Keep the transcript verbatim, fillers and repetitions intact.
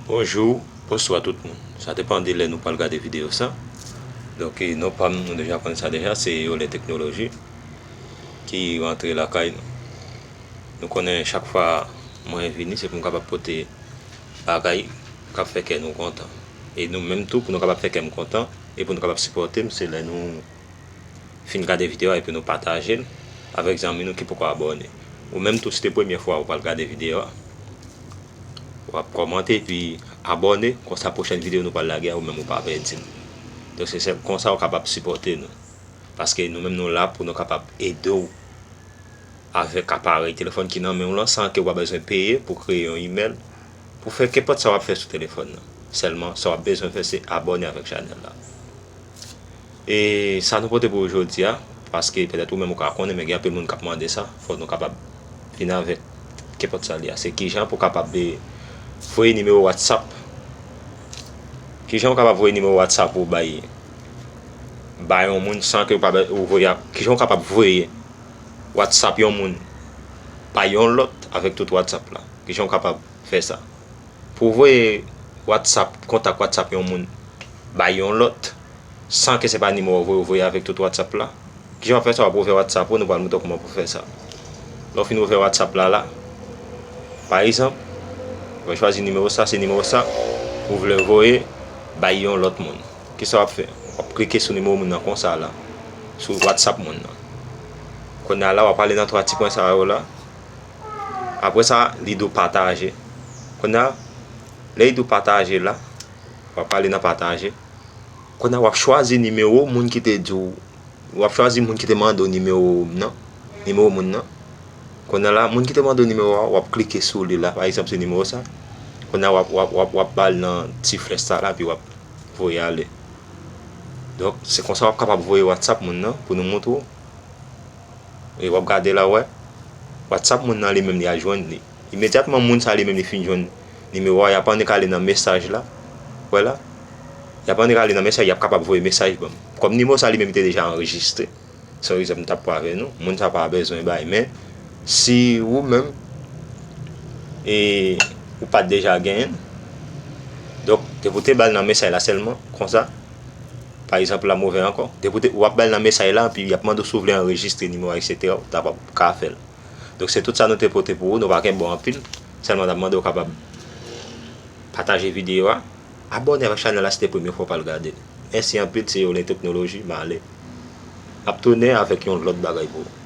Bonjou, bonswa tout moun. Sa depann de lè nou pral gade videyo sa. Donk, e, non pa m, nou deja konn sa deja, se Yole Teknoloji ki rantre lakay nou. Nou konnen chak fwa mwen vini, se pou m kapab pote bagay k ap fè kè nou kontan. E nou menm tou, pou nou kapab fè kè m kontan, e pou nou kapab sipòte m, se lè nou fin gade videyo a epi nou pataje l avèk zanmi nou ki poko abòne. Ou menm tou, si se premye fwa ou pral gade videyo a, w ap kòmante epi abòne, konsa pwochèn videyo nou pral lage a, ou menm ou pa pèdi l. Donk, se sèl konsa ou kapab sipòte nou. Paske nou menm nou la pou nou kapab ede w avèk aparèy telefòn ki nan men w lan, san ke w pa bezwen peye pou kreye yon imèl, pou fè kenpòt sa w ap fè sou telefòn nan. Sèlman, sa w ap bezwen fè, se abòne avèk chanèl la. E sa nou pote pou ou jodi a, paske petèt ou menm ou ka konnen, men gen anpil moun k ap mande sa, fò nou kapab vin avèk kenpòt sa li a. Se kijan pou kapab, e, voye nimewo WhatsApp. Kijan ou kapab voye nimewo WhatsApp ou bay, bay yon moun san ke ou pa be-, ou voye a, kijan ou kapab voye WhatsApp yon moun bay yon lòt avèk tout WhatsApp la? Kijan ou kapab fè sa? Pou w voye WhatsApp, kontak WhatsApp yon moun bay yon lòt, san ke se pa nimewo w voye, ou voye avèk tout WhatsApp la, kijan w ap fè sa? W ap ouvè WhatsApp ou, nou pral montre w kòman pou fè sa. Lè w fin ouvè WhatsApp la, la, pa egzanp, w ap chwazi nimewo sa, se nimewo sa ou vle voye bay yon lòt moun. Kisa w ap fè? W ap klike sou nimewo moun nan konsa la, sou WhatsApp moun nan. Kounye a la, w ap ale nan twa ti pwen sa yo la. Apre sa, li di w pataje. Kounye a, lè li di w pataje la, w ap ale nan pataje. Kounye a, w ap chwazi nimewo moun ki te di w, w ap chwazi moun ki te mande w nimewo m nan, nimewo moun nan. Kounye a la, moun ki te mande w nimewo a, w ap klike sou li la, pa egzanp, se nimewo sa. Kounye a, w ap, w ap, w ap, w ap ba l nan ti flèch sa la, epi w ap voye ale. Donk, se konsa w ap kapab voye WhatsApp moun nan pou nou montre w. E w ap gade la, w wè. WhatsApp moun nan li menm li a jwenn li. Imedyatman moun sa li menm li fin jwenn nimewo a, y ap annik ale nan mesaj la. W wè la? Y ap annik ale nan mesaj, y ap kapab voye mesaj ban m. Kòm nimewo sa li menm li te deja anrejistre, se yon egzanp m t ap pran avè nou, moun sa pa bezwen bay, men si ou menm, e, ou pa t deja genyen l, donk, depi w te ba l nan mesaj la sèlman, konsa, pa egzanp, la m ouvè ankò. Depi w te, w ap ba l nan mesaj la, epi y ap mande w si w vle anrejistre nimewo a, etsetera, w ta p ap ka fè l. Donk, se tout sa nou te pote pou ou, nou pa gen bon anpil, sèlman n ap mande w kapab pataje videyo a, abòne avèk chanèl la si se premye fwa w pral gade l. Mèsi anpil, se Yole Teknoloji, m ale. M ap tounen avèk yon lòt bagay pou ou.